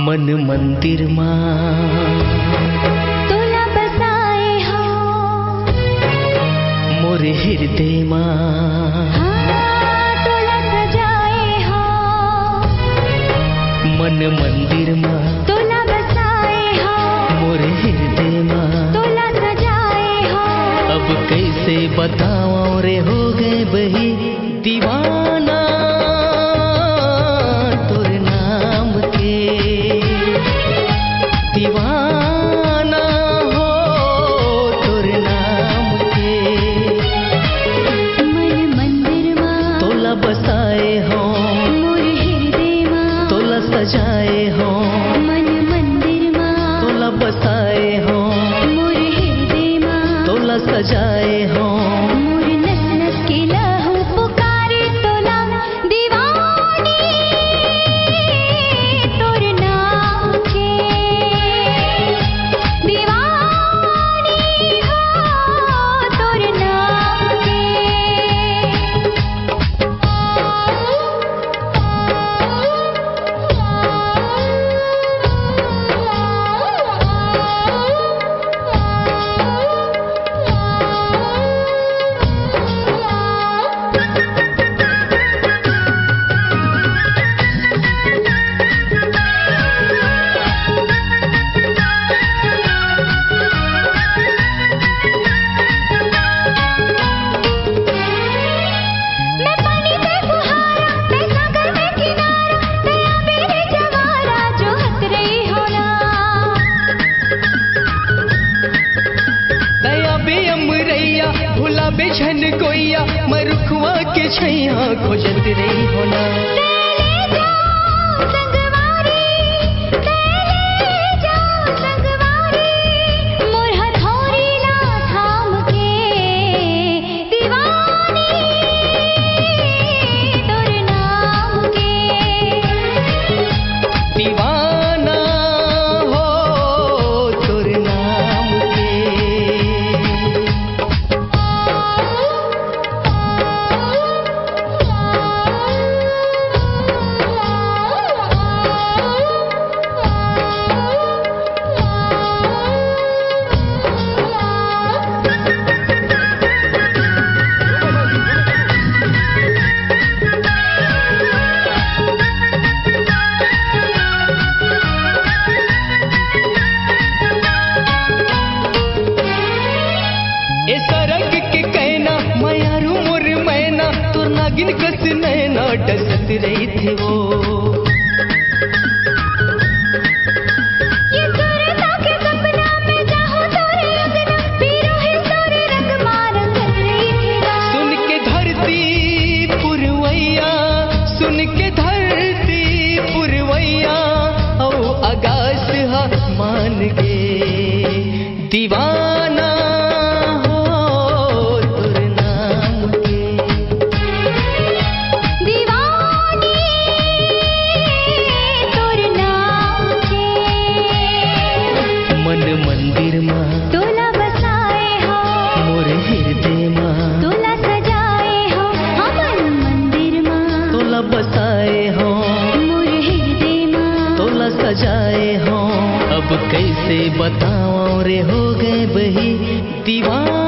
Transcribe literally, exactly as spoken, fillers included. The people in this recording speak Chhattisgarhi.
मन मंदिर मा तोला बसाए हो मोर हृदय मा। हाँ, तोला सजाए हो मन मंदिर मा। तोला बसाए हो मोर हृदय मा। तोला सजाए हो। अब कैसे बताओ रे, हो गए बही दीवाना तोर नाम के। दीवाना हो तोर नाम के। मन मंदिर मा तोला बसाए हो मोर हृदय मा। तोला सजाए हो मन मंदिर मा। तोला बसाए हो मोर हृदय मा। तोला सजाए हो मोर नस नस के लहू पुकारे तोला। दीवानी तोर नाम के। दीवानी हो तोर नाम के। दया बे अमरैया, भुला बे झन कोइया, मैं रुखवा के छैया खोजत रही हो ना। ए सरग के कैना, मयारू मोर मैना, तोर नागिन कस नैना डसत रहिथे वो। सुन के धरती पुरवैया, सुन के धरती पुरवैया, अउ आकाश ह मान गे। दीवाना हो तोर नाम के। दीवानी तोर नाम के। मन मंदिर मा तोला बसाए हो। मोर हृदय मा तोला सजाए हो। हमन मंदिर मा तोला बसाए हो। मोर हृदय मा तोला सजाए हो। अब कैसे बताओ रे, हो गए बही दीवाना।